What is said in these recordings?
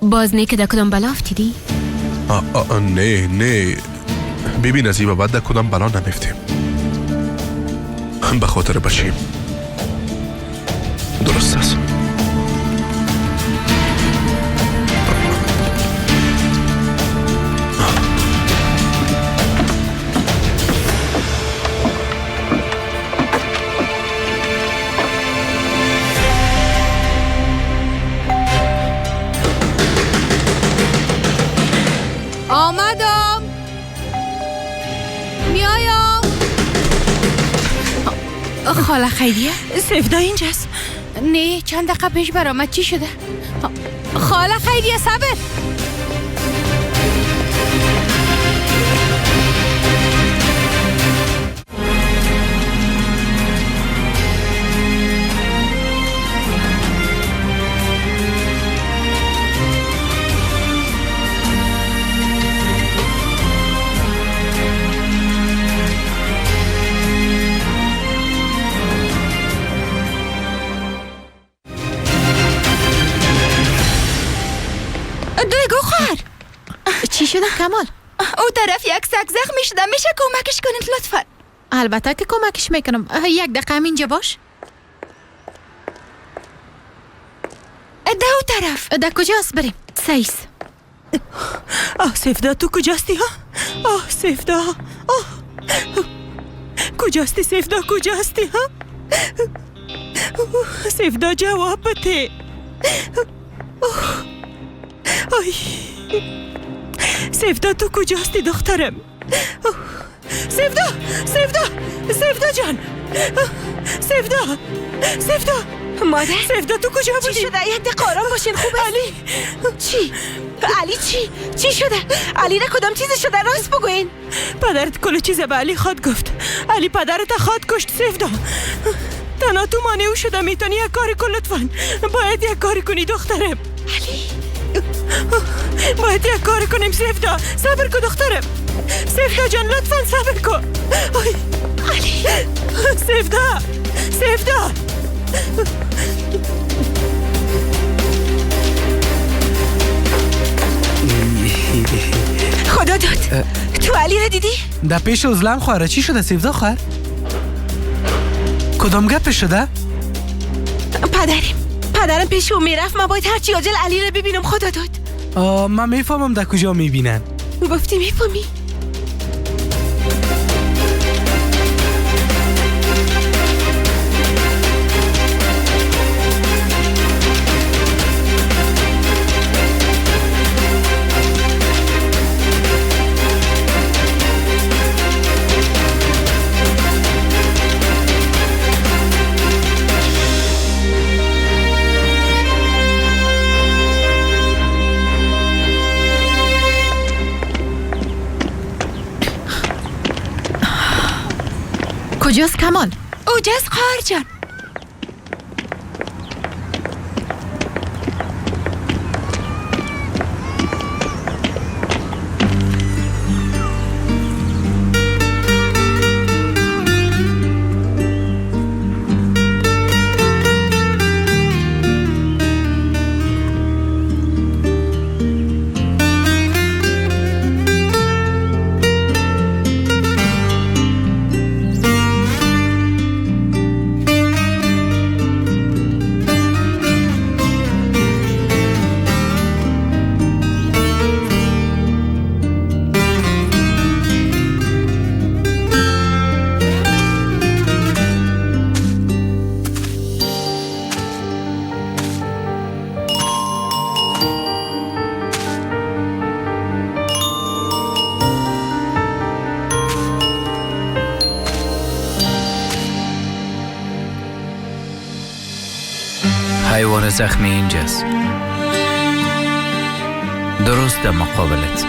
باز نه که در کدام بلا افتیدی؟ نه نه، ببین از این به بعد در کدام بلا نمیفتیم، به خاطر بچیم. درست است. آمدم، میایم. خاله خیریه؟ سفدا اینجاست. نه، چند دقیقه پیش برآمد. چی شده؟ خاله خیریه صبر. چی شده کمال؟ او طرف یک سگ زخمی شده، میشه کمکش کنید لطفا؟ البته که کمکش میکنم. یک دقیقه اینجا باش. ده او طرف. ده کجاست؟ بریم. سیس. آه سفدا تو کجاستی ها؟ آه سفدا، آه کجاستی سفدا، کجاستی ها؟ سفدا جواب بده. آی سفدا تو کجاستی دخترم؟ سفدا، سفدا، سفدا جان، سفدا، سفدا. مادر سفدا تو کجا بودی؟ چی شده؟ یک دقیقه آرام باشین. خوب علی چی؟ علی چی؟ چی شده؟ علی را کدام چیز شده؟ راست بگوین. پدرت کل چیز به علی خواد گفت. علی پدرت خواد کشت سفدا. تنها تو مانع او شده. میتونی یک کاری کن لطفا. باید یک کاری کنی دخترم. علی باید یک کار کنیم سفدا. صبر کن دخترم. سفدا جان لطفا صبر کن. علی سفدا، سفدا. خدا داد تو علی را دیدی؟ در پیش ازلم خواهره. چی شده سفدا خواهر؟ کدام گپ شده؟ پدرم پیش او میرفت. من باید هرچی عاجل علی را ببینم. خدا داد. من میفهمم در کجا میبینن. گفتی میفهمی؟ کجاست کمال؟ اوجاست خواهر جان. حیوان زخمی اینجاست، درست در مقابلت.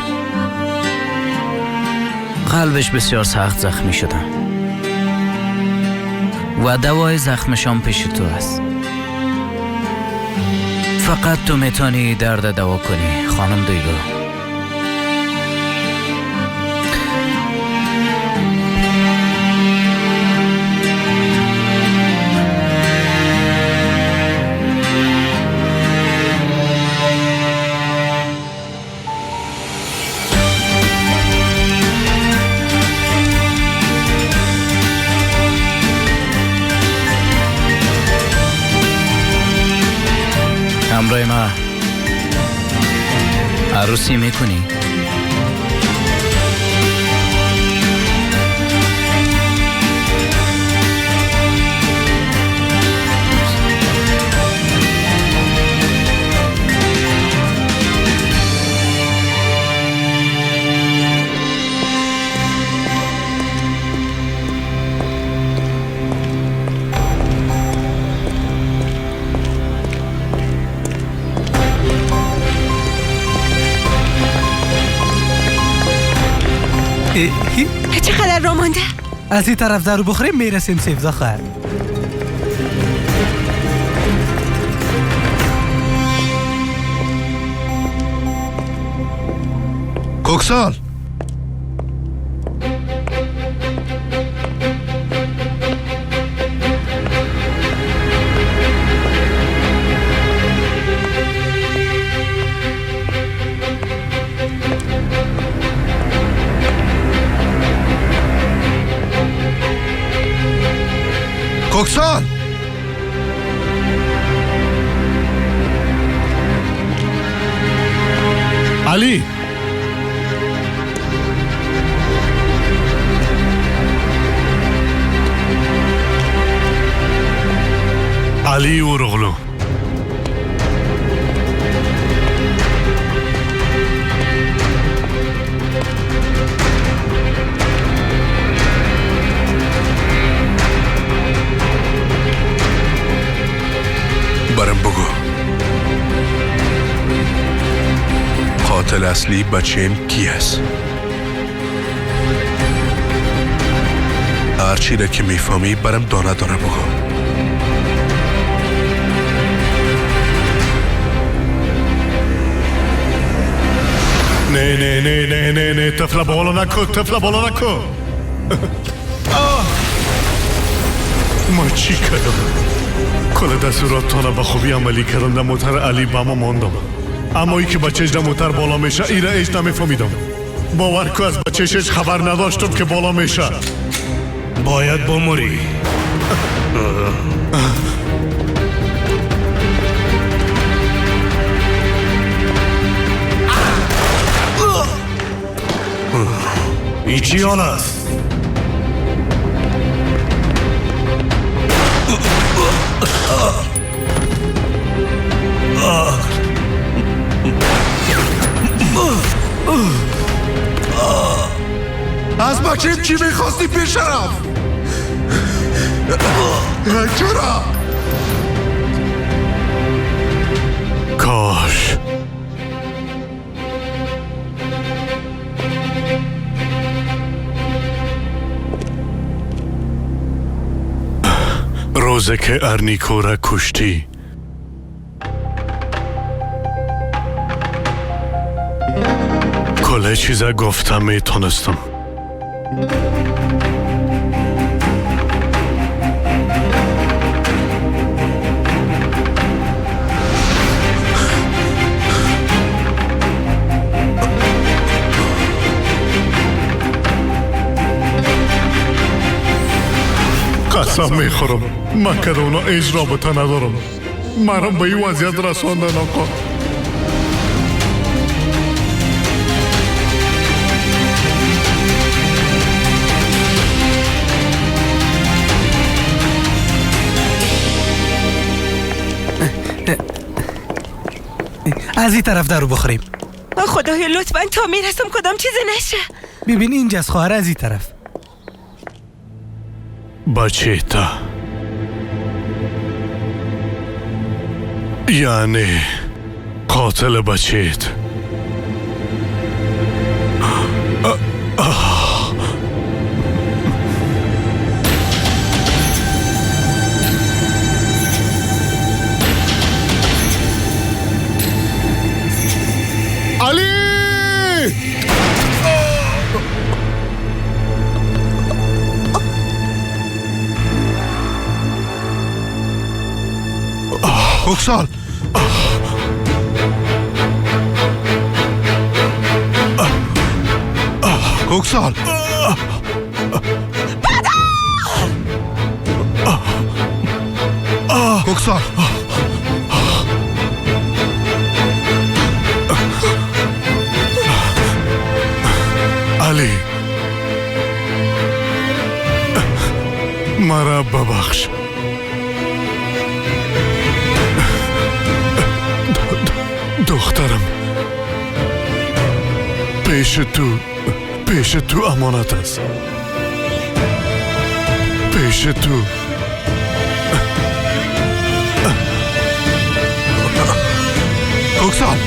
قلبش بسیار سخت زخمی شده و دوای زخمشان پیش تو است. فقط تو میتونی درد دوا کنی خانم دویگو. عروسی میکنی؟ چقدر راه مانده؟ از این طرف درو بخوریم میرسیم سیفدا خواهر. کوکسال، کوکسال، علی، علی اورغلو. برم بگو قاتل اصلی بچیم کی است؟ هرچی را که میفهمی برم دانه دانه بگو. نه نه نه نه نه نه، طفل بالا نکن، طفل بالا نکن. ما چی کردم؟ کل دستوراتتان به خوبی عملی کردم. در موتر علی با ما ماندم، اما ای که بچهش در موتر بالا میشه ایره هیچ نمیفهمیدم. باور کو از بچهش هیچ خبر نداشتم که بالا میشه. باید بمری. ای چی حال است؟ از بچه چی میخواستی پیشرف؟ چرا؟ کاش روزه که ارنیکو را کشتی کل چیزا گفتم میتونستم. قسم میخورم من که اونا هیچ رابطه ندارم. مرا به این وضعیت رساندن آقا. از این طرف درو بخوریم. خدایا لطفا تا میرسم کدام چیزی نشه. ببین اینجاست خواهر، از این طرف. بچه تا یعنی قاتل بچهت. علی! کوکسال، کوکسال، کوکسال، Маро бибахш. Духтарам пеши ту амонат аст. Пеши ту. Коксал!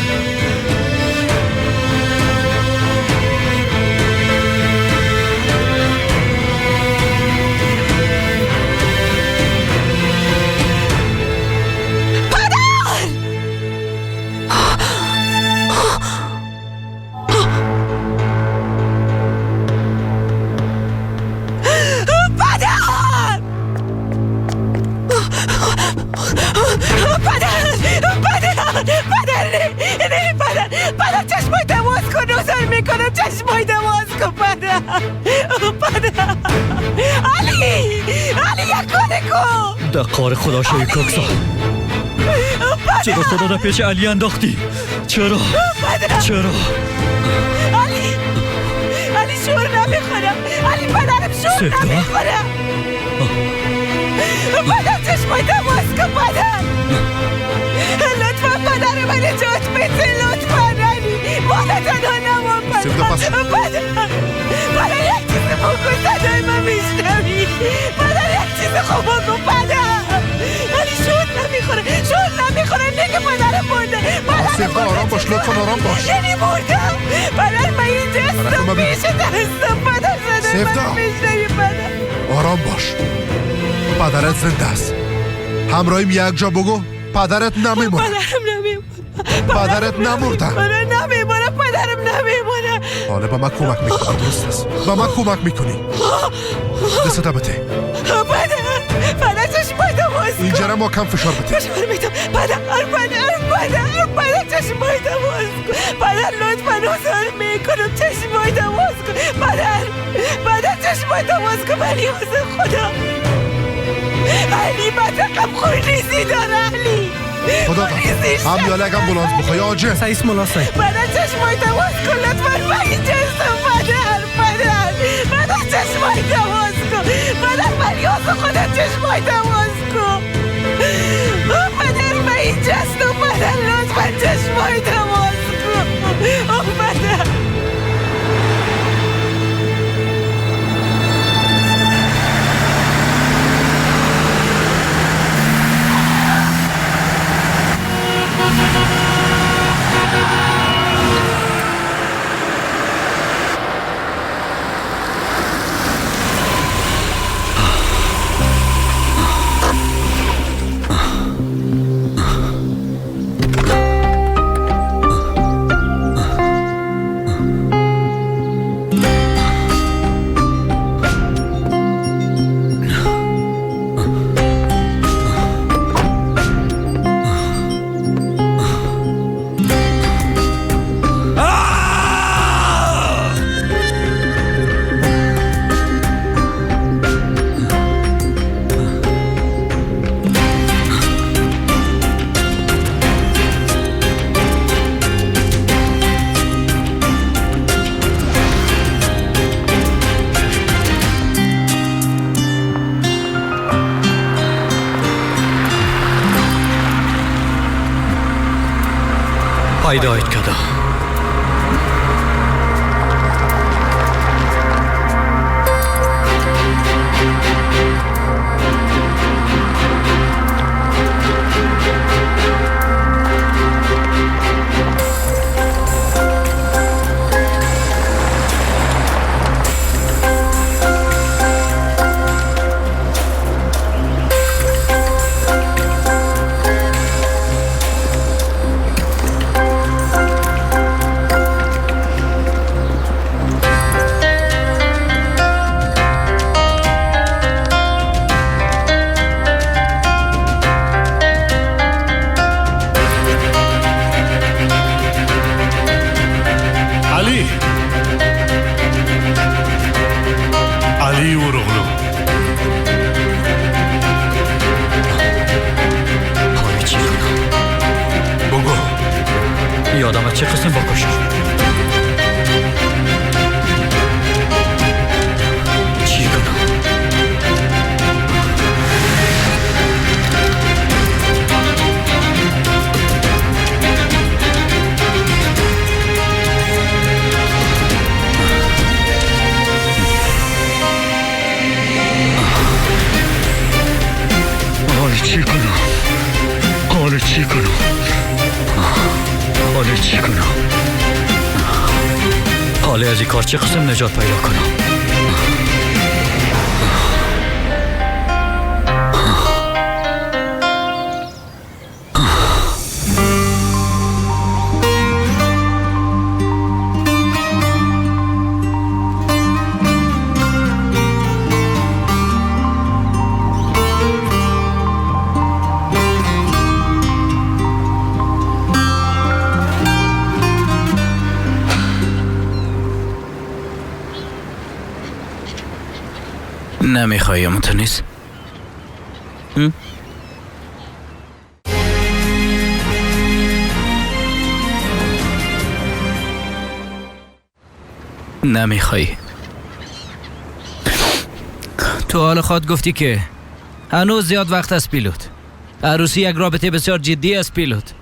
در قار خدا شوی کوکسال. چرا خدا را پیش علی انداختی؟ چرا؟ چرا؟ علی علی شور نمیخورم. علی پدرم شور نمیخورم. پدر چشمای باز کن. پدر لطفا پدر من نجات بده. لطفا علی مالا تنها نمان. پدر پدر پدر یک چیز بکن. صدای من میشنوی؟ پدر یک چیز خوب بکن. پدر علی شور نمیخوره. شور نمیخوره. نگه پدرم مرده. سفدا آرام باش. لطفا آرام باش. یعنی مرده. پدر من اینجا هستم. پیش دستم. پدر صدای من میشنوی؟ پدر آرام باش. پدرت زنده است. همراهیم یک جا بگو پدرت نمیمونه. پدرم نمیمونه. پدرت نمرده. پدرم نمیمونه. پدرم نمیمونه. حالا به من کمک میکنی. درست است. به من کمک میکنی. دستت بده. پدر پدر چشمایت باز کن. اینجا را ما کم فشار بده. فشار میدم. پدر پدر پدر پدر چشمایت باز کن. پدر لطفا حضور میکنم. چشمایت باز کن. پدر پدر چشمایت باز کن. ولی حضور خدا علی بطقم خونریزی داره. علی خدا هم یالگم بلند بخوای آجه سعیس ملاسای. پدر چشمای باز کن لطفا. من اینجا هستم. پدر پدر پدر چشمای باز کن. پدر فریاد خدا چشمای باز کن. پدر من اینجا هستم. پدر لطفا چشمای باز کن. پدر پیدایت کردم. چه قسم بکشم؟ چی کنم؟ کنم؟ حالا از این کار چه قسم نجات پیدا کنم؟ نمیخوایی اما تو نیست؟ نمیخوایی. تو حال خود گفتی که هنوز زیاد وقت است پیلوت. عروسی یک رابطه بسیار جدی است پیلوت.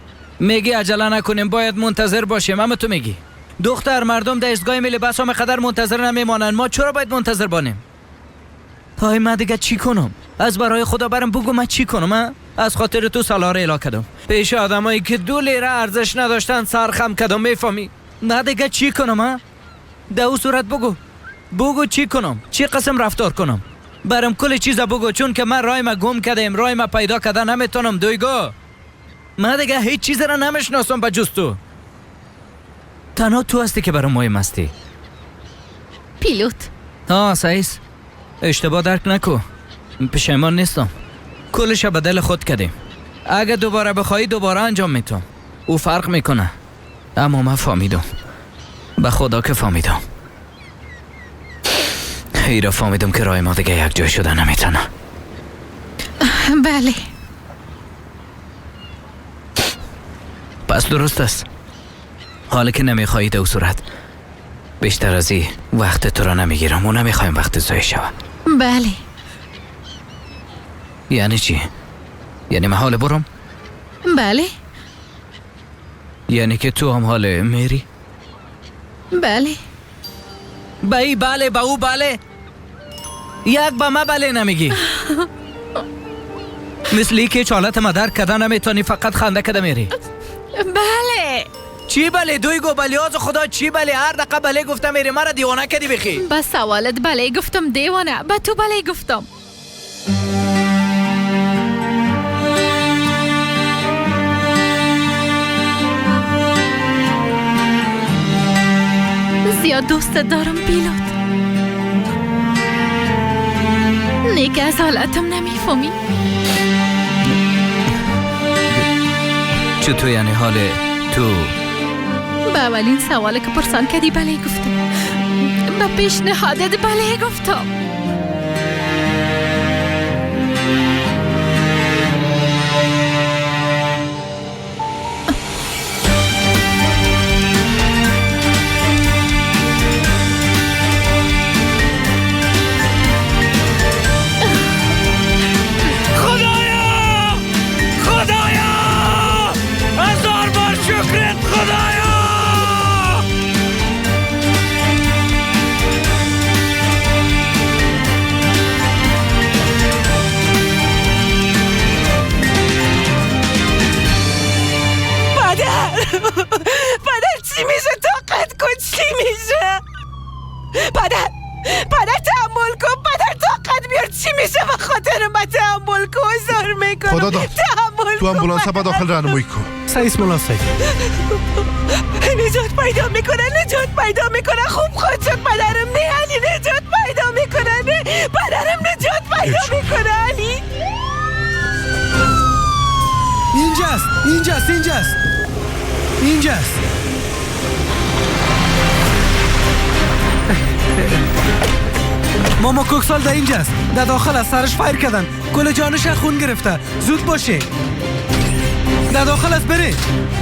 میگی عجله نکنیم، باید منتظر باشیم. اما تو میگی دختر مردم در ایستگاه میل بس هم قدر منتظر نمیمانند، ما چرا باید منتظر بانیم؟ های من دیگه چی کنم؟ از برای خدا برم بگو من چی کنم؟ از خاطر تو سالار اعلا کردم پیش آدمایی که 2 لیره ارزش نداشتن سرخم کردم، میفهمی؟ نه دیگه چی کنم؟ در او صورت بگو چی کنم؟ چی قسم رفتار کنم؟ برم کل چیزا بگو، چون که من رای ما گم کردم، رای ما پیدا کردن نمیتونم. دویگو من دیگه هیچ چیز را نمیشناسم به جز تو. تنها تو هستی که برام مهم هستی. پیلوت. آه سعیس، اشتباه درک نکو، پشیمان نیستم. کلش به دل خود کردیم. اگه دوباره بخوایی دوباره انجام میتم، او فرق میکنه. اما من فهمیدم، به خدا که فهمیدم، ایرا فهمیدم که رای ما دیگه یک جای شده نمیتونه. بله پس درست است. حالا که نمیخوایی در صورت بیشتر از این وقت تو را نمیگیرم و نمیخوایم وقت ضایع شود. بله. یعنی چی؟ یعنی من حال برم؟ بله. یعنی که تو هم حال میری؟ بله. به ای بله، به او بله، یک به ما بله نمیگی. مثلی که چالت ما درک کده نمیتونی، فقط خنده کده میری. بله. چی بله؟ دویگو بلیاز خدا چی بله؟ هر دقیقه بله گفتم میری، مرا دیوانه کدی بخی. به سوالت بله گفتم دیوانه، به تو بله گفتم. زیاد دوست دارم پیلوت. نیک از حالتم نمیفهمی. چطور یعنی حال تو؟ به اولین سوال که پرسان کردی بله گفتم، به پیشنهادت بله گفتم. خدایا، خدایا، هزار بار شکرت خدایا. پدر چی میشه؟ طاقت کن، چی میشه؟ پدر تحمل کن، پدر طاقت بیار، چی میشه؟ به خاطر من تحمل کن، زار میکنم. خدا داد تو امبولانس با داخل راهنمایی کن. سعیس مولا سعید نجات پیدا میکنه، نجات پیدا میکنه. خوب خود شد پدرم. نه علی نجات پیدا میکنه، نه پدرم نجات پیدا میکنه. علی اینجاست، اینجاست، اینجاست، اینجاست. ماما کوکسال در اینجاست، در داخل از سرش فایر کردن، کل جانش خون گرفته. زود باشه، در داخل است، بره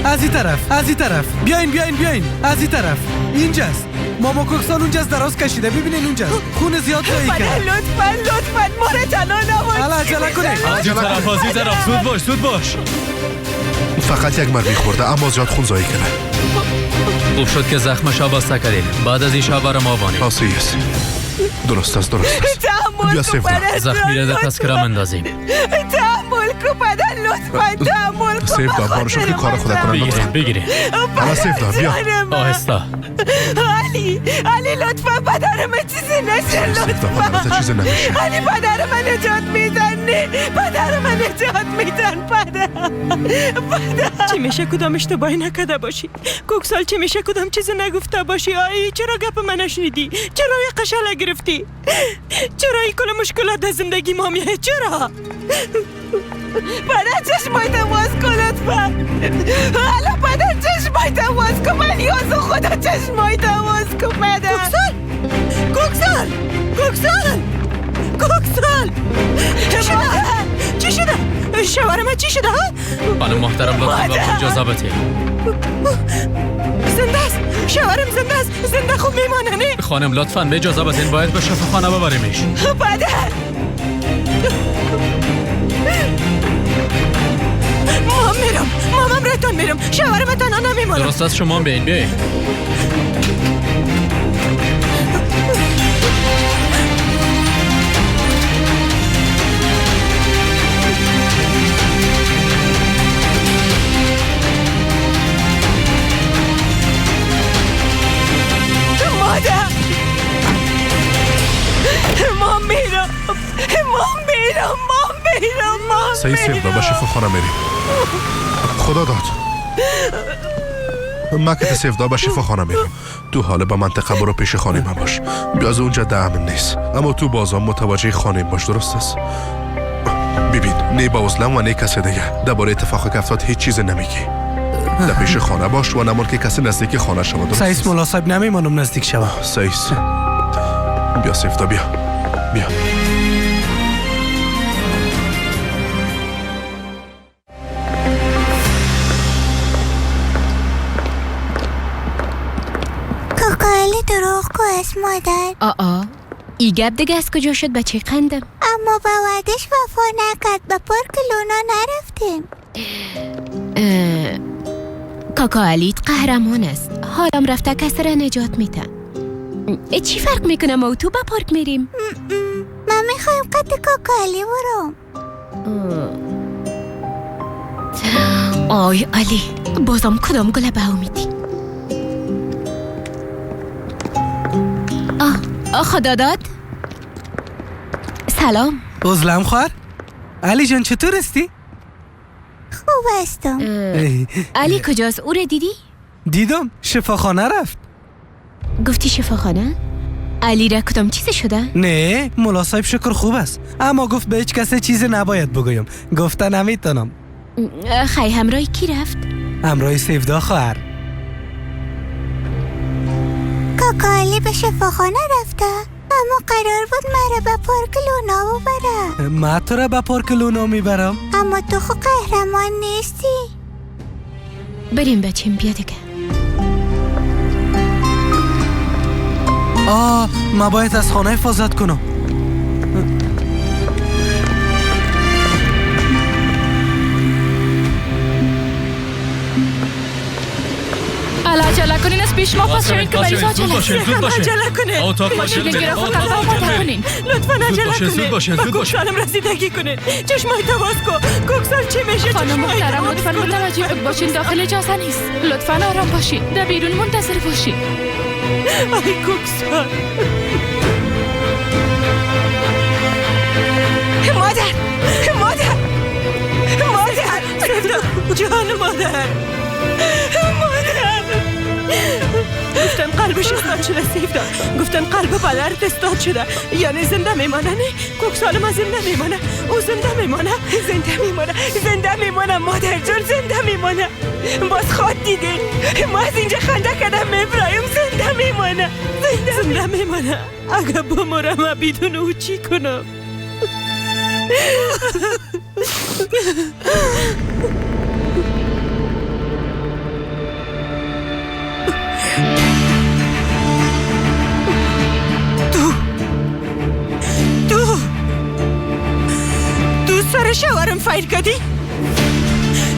از این طرف، از این طرف، بیاین بیاین بیاین، از این طرف. اینجاست ماما کوکسال، اونجاست، دراز کشیده، ببینین اونجاست، خون زیاد ضایع کرد. لطفاً لطفاً ما را تنها نمون. عجله کنید، از این طرف، از این طرف، زود باش، زود باش. فقط یک مرمی خورده اما زیاد خون ضایع کرده. خوب شد که زخمش بسته کردیم. بعد از این شب برام آوانیم. آسیس درست است، درست است. بیا سیفدا زخمی را در تذکره اندازیم. تحمل کو پدر، لطفا تحمل کن. سیفدا بارشو که کار خدا کنم. بگیره بگیره. حالا سیفدا بیا. آهسته. علی علی لطفا پدر من چیزی نشه، لطفا چیزی نمیشه. علی پدر من نجات میدن، نه پدر من نجات میدن. پدر پدر چی میشه کدام اشتباهی نکرده باشی کوکسال؟ چی میشه کدام چیزی نگفته باشی؟ آی چرا گپ من نشنیدی؟ چرا یه قشله گرفتی؟ چرا این کل مشکلات در زندگی ما میه؟ چرا؟ پدر چشمایت باز کن لطفا. حالا پدر چشمایت باز کن، من نیاز خدا چشمایت باز کن پدر. کوکسال کوکسال کوکسال کوکسال چی شده؟ چی شده؟ شوهر من چی شده؟ خانم محترم لطفا به اجازه بده. زنده است شوهرم، زنده است، زنده خوب میمانه. نه خانم لطفا به اجازه بدین، باید به شفاخانه ببریمش. پدر مام میرم، مامم رایتان میرم، شوهرم تنها نمیمانم. درست است، شما بیاین بیاین. مادر مام میرم، مام میرم، مام میرم، مام. صحیح سیفدا به شفاخانه میریم. خدا داد ما که سیفدا به شفاخانه میرم، تو حالا به منطقه برو پیش خانه من باش. بیا از اونجا ده امن نیست، اما تو بازم متوجه خانه باش، درست است؟ ببین نه با ازلم و نه کسی دیگه درباره اتفاقی که افتاد هیچ چیز نمیگی. در پیش خانه باش و نمان که کسی نزدیک خانه شود. درست سایس مولا صاحب نمیمانم نزدیک شوم. سایس بیا سیفدا بیا بیا. کاکا دروغگو است مادر. آ ای گپ دیگه از کجا شد بچه قندم؟ اما با وعدش وفا نکرد، به پارک لونا نرفتیم. کاکا علی قهرمان است، حالم رفته کس را نجات میده. چی فرق میکنه ما و تو به پارک میریم؟ من میخوایم قد کاکا علی برم. آی علی بازم کدام گله به او میدی؟ آه خدا داد. سلام عذلم خواهر. علی جان چطور هستی؟ خوب هستم. علی کجاست؟ او را دیدی؟ دیدم، شفاخانه رفت. گفتی شفاخانه؟ علی را کدام چیز شده؟ نه مولا صاحب شکر خوب است، اما گفت به هیچ کسی چیزی نباید بگویم. گفته نمیتونم. خی همراه کی رفت؟ همراه سیفدا خواهر. کاکا علی به شفاخانه رفته، اما قرار بود مرا به پارک لونا ببره. من تو را به پارک لونا میبرم. اما تو خو قهرمان نیستی. بریم بچیم بیا دیگه. آه من باید از خانه حفاظت کنم. عجله کنین از پیش ما پس شوین که مریض عجله. عجله کنین. کنین لطفا عجله کنین. با کوکسالم رسیدگی کنین. چشمای تو باز کن. کوکسال چی میشه؟ خانم محترم لطفا متوجه باشین، داخل اجازه نیست. لطفا آرام باشین، در بیرون منتظر باشین. آی کوکسال. مادر مادر مادر جان مادر مادر. گفتن قلبش استاد شده سیفدا. گفتن قلب پدرت استاد شده، یعنی زنده میمانه. نه کوکسال ما زنده میمانه، او زنده میمانه، زنده میمانه، زنده میمانه مادر جان، زنده میمانه. باز خواد دیدین ما از اینجا خنده کردم میبرایم. زنده میمانه، زنده میمانه. اگه بمرم بدون او چی کنم؟ تو سر شوهرم فیر کردی؟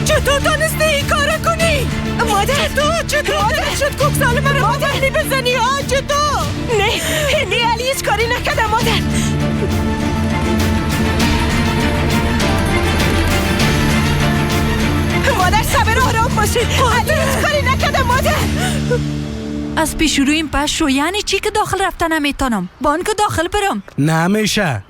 چطور تانستی این کار کنی؟ مادر چطور مادر شد کوکسال مرا مادر بزنی؟ آه چطور؟ نه نه علی هیچ کاری نکردم مادر. آرام باشین. علی هیچ کاری نکرده مادر. از پیش رویم پس شو. یعنی چی که داخل رفته نمیتونم؟ بانک داخل برم نمیشه.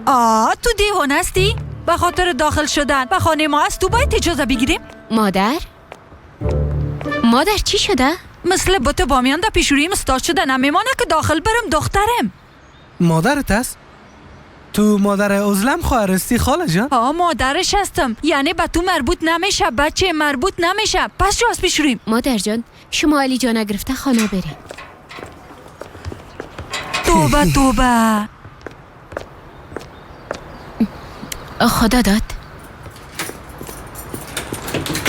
آه تو دیوانه هستی؟ به خاطر داخل شدن به خانه ما از تو باید اجازه بگیریم؟ مادر؟ مادر چی شده؟ مثل بت بامیان در پیش رویم استاد شده، نمیمانه که داخل برم دخترم. مادرت است؟ تو مادر ازلم خواهر هستی خاله جان؟ آه مادرش هستم. یعنی به تو مربوط نمیشه بچه، مربوط نمیشه. پس شو از پیش رویم. مادر جان شما علی جان گرفته خانه بریم. توبه توبه. خدا داد،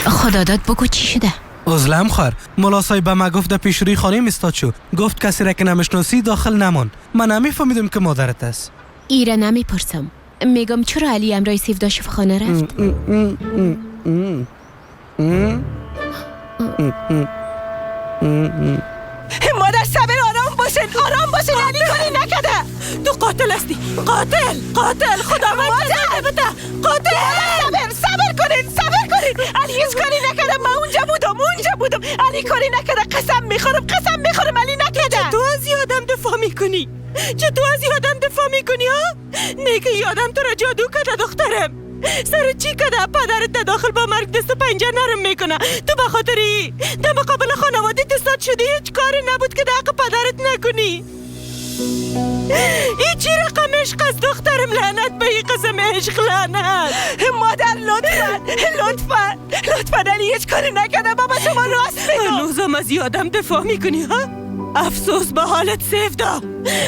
خدا داد بگو چی شده؟ ازلم خواهر ملا صاحب به ما گفت در پیش روی خانه استاد شو. گفت کسی را که نمیشناسی داخل نمان. من نمیفهمیدم که مادرت است. ایره نمیپرسم، میگم چرا علی امرای سیفدا شفاخانه رفت؟ مادر صبر، آرام باشین، آرام باشین. علی کاری نکرده. تو قاتل هستی، قاتل، قاتل. خداوند جزا بده، قاتل. صبر، صبر کنین، صبر کنین. علی هیچ کاری نکرده. من اونجا بودم، اونجا بودم. علی کاری نکرده. قسم میخورم، قسم میخورم علی نکرده. تو از یادم دفاع میکنی؟ چطور از یادم دفاع میکنی ها؟ نیکه یادم تو را جادو کرده دخترم. سر چی کده؟ پدرت داخل با مرگ دست و پنجه نرم میکنه. تو به خاطر ای در مقابل خانواده استاد شدی. هیچ کاری نبود که در حق پدرت نکنی. ای چی رقم عشق است دخترم؟ لعنت به این قسم عشق، لعنت. مادر لطفا، لطفا، لطفا علی هیچ کاری نکرده. بابا شما راست میگم. هنوزم از یادم دفاع میکنی ها؟ افسوس به حالت سیفدا،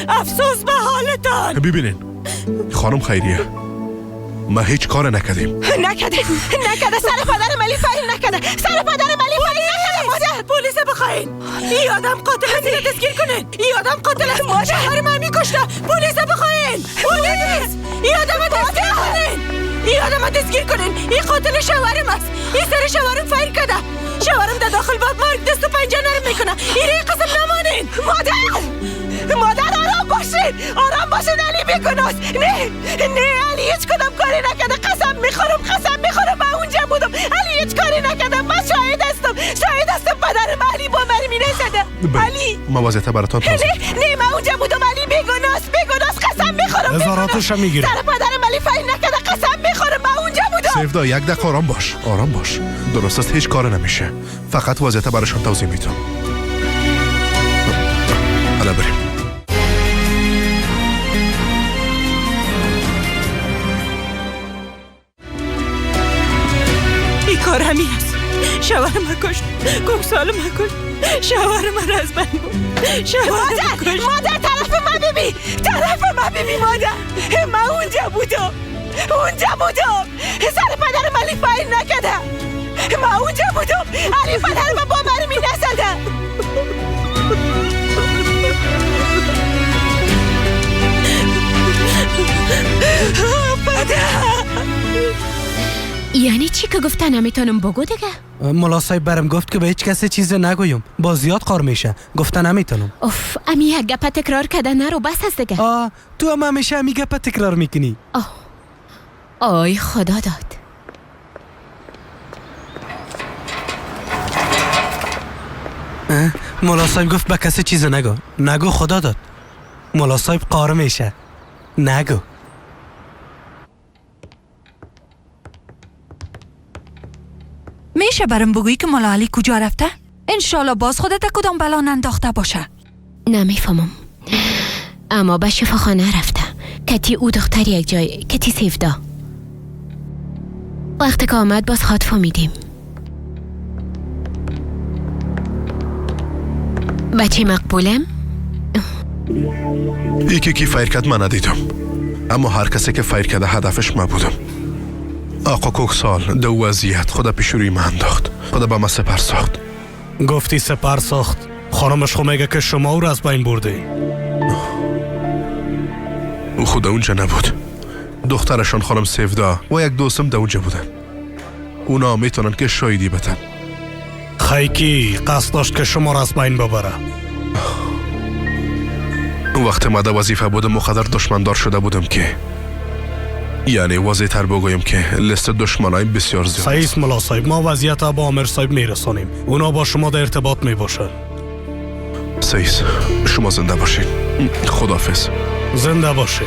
افسوس به حالتان. ببینین خانم خیریه، ما هیچ کار نکردیم. نکرده، نکرده. سر پدرم علی فایر نکرده. سر پدرم علی فایر نکرده. مادر پلیس بخواین. این آدم قاتل است، اینو دستگیر کنین. این آدم قاتل است، مادر شوهر من میکشته. پلیس بخواین، پلیس. این آدم دستگیر کنین، این آدم دستگیر کنین. این قاتل شوهرم است. این سر شوهرم فایر کرده. شوهرم در داخل باب مرگ دست و پنجه نرم میکنه. این قسم نمانین. مادر، مادر آرام باشین، آرام باشین. علی بیگناست. نه نه علی هیچ کدام کاری نکرده. قسم میخورم، قسم میخورم. من اونجا بودم. علی هیچ کاری نکرده. من شاهد هستم، شاهد هستم. پدرم علی با مرمی نزده. علی ما وضعیت براتون توضیح. نه نه من اونجا بودم. علی بیگناست، بیگناست. قسم میخورم. نظاراتش میگیره. سر پدرم علی فایر نکرده. قسم میخورم. من اونجا بودم. سیفدا یک دقیقه آرام باش، آرام باش. درست است هیچ کار نمیشه. فقط وضعیت براشون توضیح میدم. حالا بریم. این کار همی است. شوهر ما کشت، کوکسال ما کشت، شوهر ما را از بین برد. شوهر مادر، مادر طرف ما ببین، طرف ما ببین مادر. من اونجا بودم، اونجا بودم. سر پدرم علی فایر نکرده. من اونجا بودم. علی پدرم با مرمی نزده. پدر یعنی چی که گفته نمیتونم بگو دیگه؟ ملا صاحب برم گفت که به هیچ کسی چیز نگویم، با زیاد قار میشه. گفته نمیتونم. اوف امی یک گپ تکرار کردن نرو بس است دیگه. آه تو هم همیشه امی گپ تکرار میکنی. آه آی خدا داد. ملا صاحب گفت به کسی چیز نگو. نگو خدا داد. ملا صاحب قار میشه. نگو. میشه برم بگویی که ملا علی کجا رفته؟ انشالله باز خودت کدام بلا ننداخته باشه. نمیفهمم اما به شفاخانه رفته. کتی او دختر یک جای کتی سیفدا. وقتی که آمد باز خود فهمیدیم. بچه مقبولم؟ یکی که فایر کرد من ندیدم، اما هر کسی که فایر کرده هدفش ما بودم. آقا کوکسال دو وضعیت خدا پیش روی من انداخت. خدا به من سپر ساخت. گفتی سپر ساخت. خانمش خو میگه که شما او را از بین بردی. او خدا اونجا نبود. دخترشان خانم سیفدا و یک دوستم در اونجا بودن. اونا میتونن که شاهدی بدن. خیکی قصد داشت که شما را از بین ببره. اون وقت ما در وظیفه بودم و قدر دشمندار شده بودم که یعنی واضح تر بگویم که لیست دشمنای بسیار زیاد. صحیح است ملا صاحب، ما وضعیت با آمر صاحب میرسانیم. اونا با شما در ارتباط میباشن. صحیح است. شما زنده باشین. خداحافظ. زنده باشین.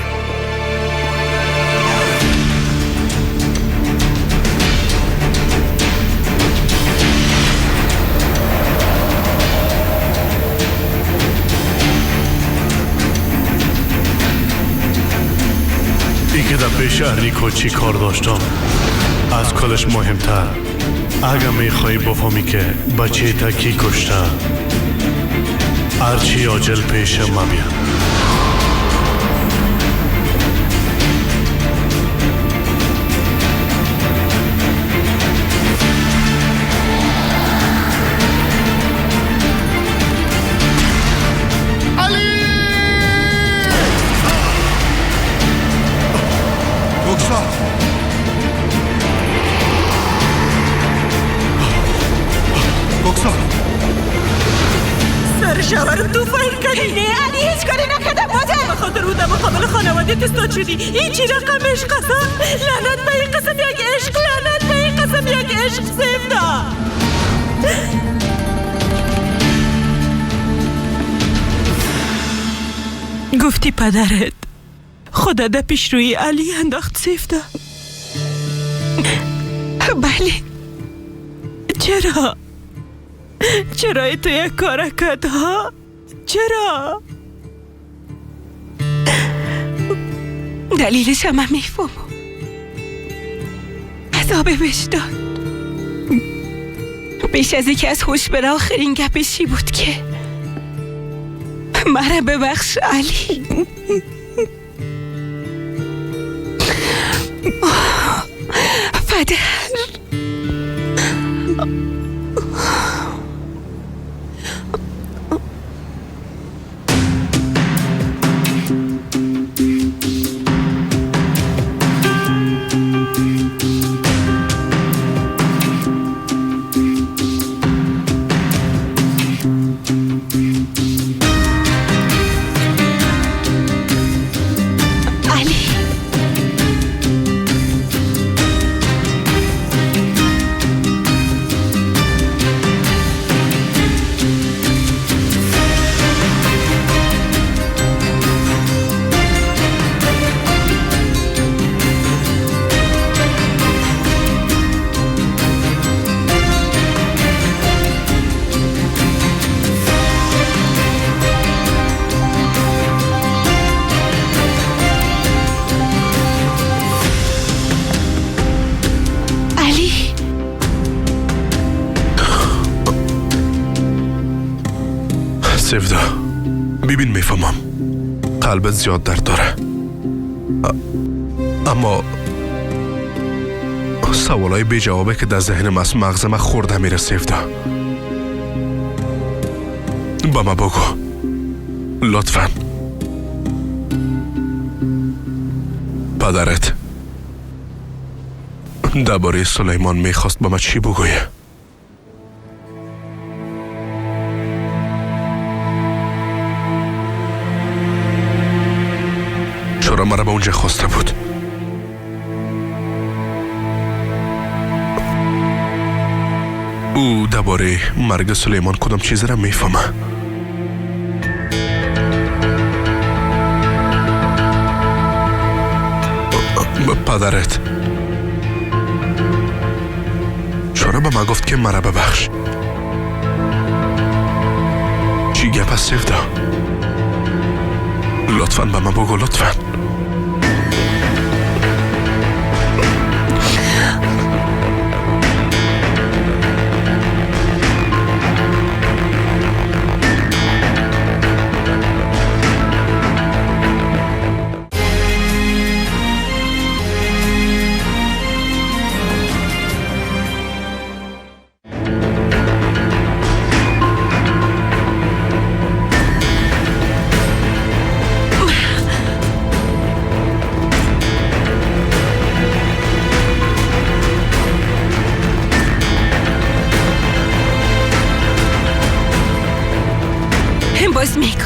ای که در پیش ریکو چی کار داشتم از کلش مهمتر، اگر میخوایی بفهمی که بچه تا کی کشته، هرچی عاجل پیش ما بیا. شدی این چی رقم عشق است؟ لعنت به این قسم یک عشق، لعنت به این قسم یک عشق. سیفدا گفتی پدرت خدا در پیش روی علی انداخت. سیفدا بله، چرا؟ چرا تو یک کار کرد ها؟ چرا؟ دلیلش هم میفهمم. عذاب وجدان بیش از اینکه از هوش بره آخرین گپشی بود که مرا ببخش علی. پدر سیفدا، ببین میفهمم قلبت زیاد درد داره، اما سوالای بی جوابه که در ذهنم است مغز من خورده میره. سیفدا با ما بگو لطفا، پدرت درباره سلیمان میخواست با ما چی بگویه؟ چرا مرا به اونجا خواسته بود؟ او درباره مرگ سلیمان کدام چیز را میفهمه؟ پدرت چرا به ما گفت که مرا ببخش؟ چی گپ است سیفدا؟ لطفاً به ما بگو، لطفاً. باز میگم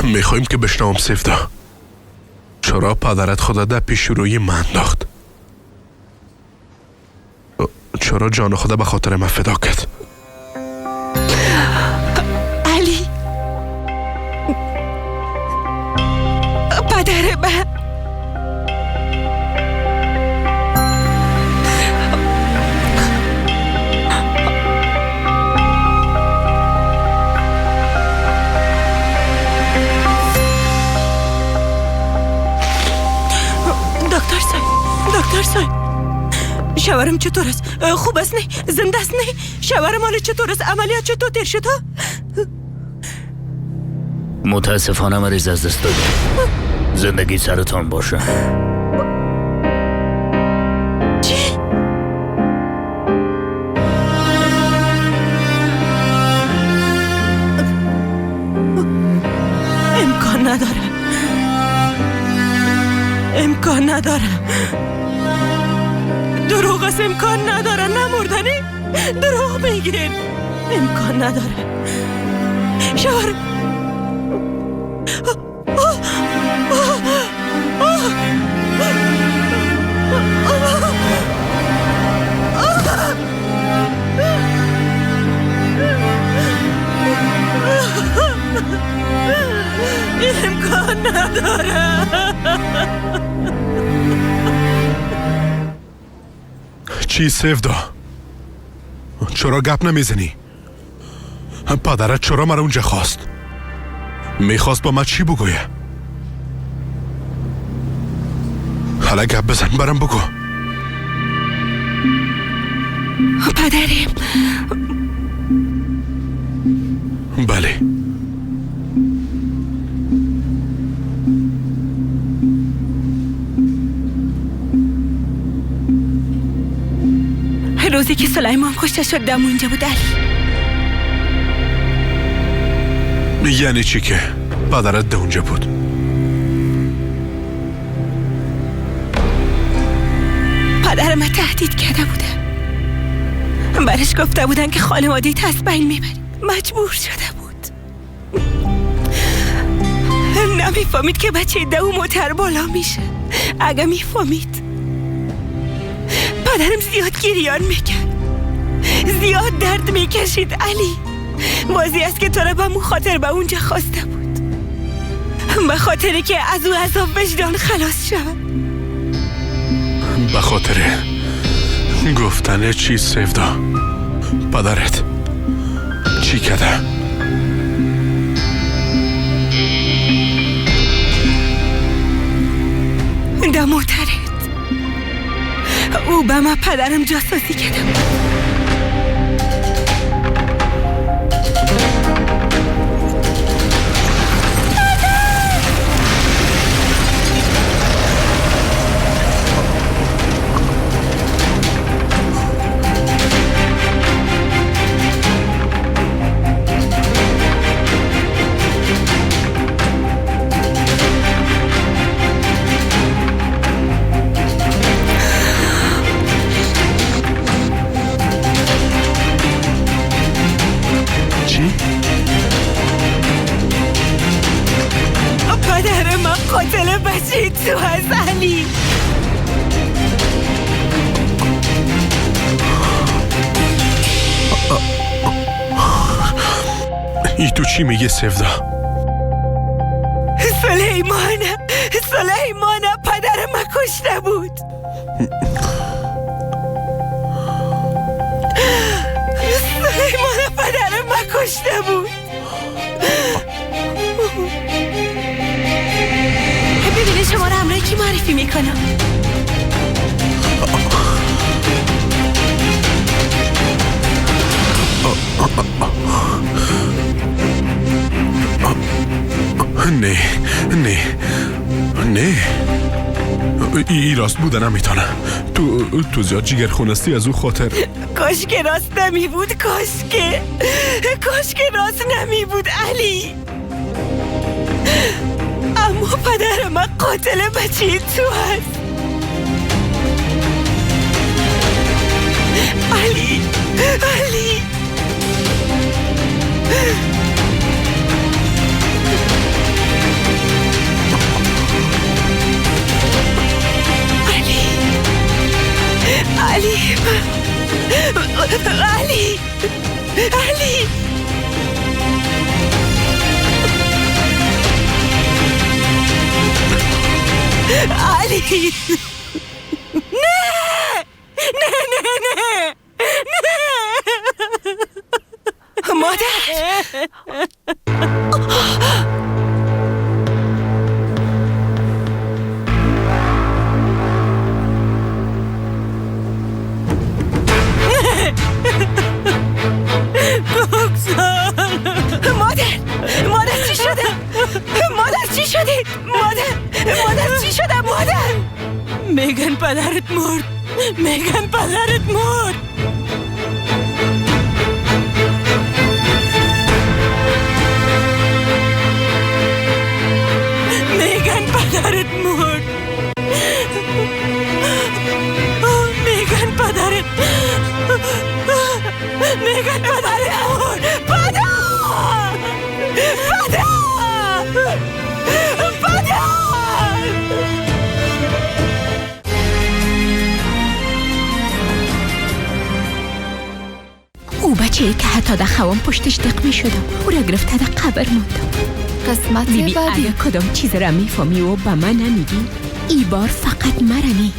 میخواییم که بشنوم سیفدا. چرا پدرت خدا در پیش روی من انداخت؟ چرا جان خدا به خاطر من فدا کرد؟ علی، پدر من دکتر صاحب، شوهرم چطور است؟ خوب است؟ نه زنده است؟ نه شوهرم حال چطور است؟ عملیات چطور تیر شد؟ متاسفانه مریض از دست داده. زندگی سرتان باشه. چی؟ امکان نداره، امکان نداره، دروغ است، امکان نداره، نمردنی دروغ میگین، امکان نداره. شوهر امکان نداره. چی سیفدا؟ چرا گپ نمیزنی؟ پدرت چرا مرا اونجا خواست؟ میخواست با من چی بگویه؟ حالا گپ بزن برام بگو. پدرم. بله. روزی که سلیمان کشته شد دم اونجا بود علی. یعنی چی که پدرت ده اونجا بود؟ پدرم تهدید کرده بودن، برش گفته بودن که خانواده از بین میبری. مجبور شده بود. نمیفهمید که بچه دو موتر بالا میشه. اگه میفهمید، پدرم زیاد گریان میکرد، زیاد درد میکشید علی. بازی است که تو را به مو خاطر به اونجا خواسته بود، به خاطر که از او عذاب وجدان خلاص شود. به خاطر گفتن چی سیفدا؟ پدرت چی کرده؟ دموترت او به ما پدرم جاسوسی کرده. قاتل بچه تو هست علی. ای تو چی میگه سفدا؟ سلیمان پدر ما کشته بود. سلیمان پدر ما کشته بود. ببینه شما رو همراه کی معرفی میکنم. نه نه نه، ای راست بوده نمیتونه. تو زیاد جیگر خونستی از او خاطر. کاش که راست نمی بود. کاش که راست نمی بود علی. اما پدر من قاتل بچه تو هست علی. علی علی، علی. علی، نه نه نه نه نه. مادر، مادر، مادر چی شده؟ مادر چی شده؟ مادر، مادر چی شده؟ مادر، میگن پدرت مرد، میگن پدرت مرد. میگن پدرت مرد، میگن پدرت، میگن پدرت مرد. پدر، پدر، پدر. او بچه که حتی در خوام پشتش دق می شدم، او را گرفته در قبر ماندم. قسمت بیبی بعدی. اگه کدام چیز را میفهمی و به من نمیگی، ای بار فقط مرنی.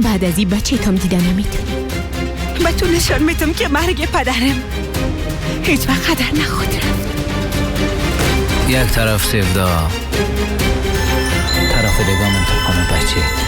بعد از این بچه تام دیده نمیتونی. به تو نشان میتم که مرگ پدرم هیچ وقت خطر نخواهد رفت. یک طرف سیودا، طرف دیگه انتقام بچه.